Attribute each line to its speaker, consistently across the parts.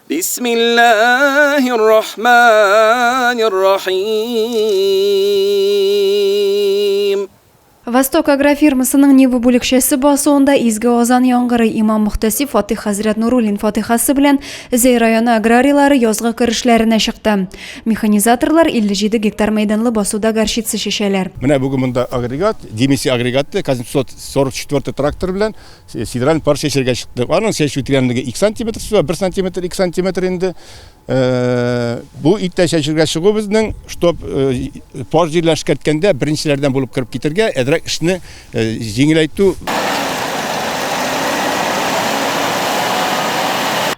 Speaker 1: Бисмиллаһир рахманир рахим.
Speaker 2: Восток агрофирмасының Нива бүлекчәсе басуында изге азан яңгырый. Имам-мөхтәсиб Фатыйх хәзрәт Нуруллин фатыйхасы белән Зәй районы аграрийлары язгы кыр эшләренә чыкты. Механизаторлар 57 гектар мәйданлы басуда горчица чәчәләр.
Speaker 3: Менә бүген монда агрегат, Демиси агрегаты, КАЗ-744 трактор белән Сидераль пар чәчәргә чыктык. Аның чәчү тирәнлеге 2 сантиметр, 1 сантиметр, 2 сантиметр инде. Бу иттә чәчергә чыгу безнең, чтоб пар җирләр эшкәрткәндә беренчеләрдән булып кереп китергә, әзрәк эшне җиңеләйтү.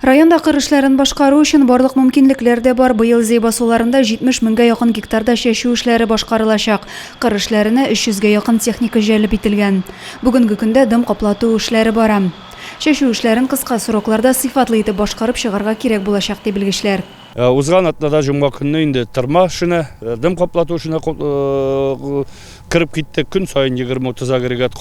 Speaker 2: Районда кыр эшләрен башкару өчен барлык мөмкинлекләр дә бар. Быел Зәй басуларында 70 меңгә якын гектарда чәчү эшләре башкарылачак. Кыр эшләренә 300 гә якын техника җәлеп ителгән. Бүгенге көндә дым каплату эшләре бара. Чәчү эшләрен кыска срокларда сыйфатлы итеп башкарып чыгарга кирәк булачак, ди белгечләр.
Speaker 4: Узган атнада җомга көнне инде тырма эшенә, дым каплату эшенә кереп киттек. Көн саен 20-30 агрегат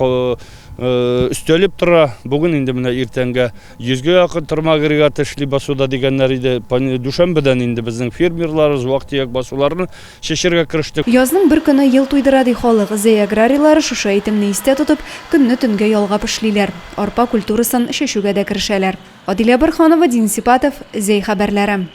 Speaker 4: өстәлеп тора. Бүген инде менә иртәнгә 100гә якын тырма агрегаты эшли басуда дигәннәр иде. Дүшәмбедән инде безнең фермерларыбыз вак-төяк басуларны чәчәргә керештек.
Speaker 2: Язның бер көне ел туйдыра, ди халык. Зәй аграрийлары шушы әйтемне истә тотып, көнне төнгә ялгап эшлиләр. Арпа культурасын чәчүгә дә керешәләр. Адилә Борһанова, Дин Сипатов, Зәй хәбәрләре.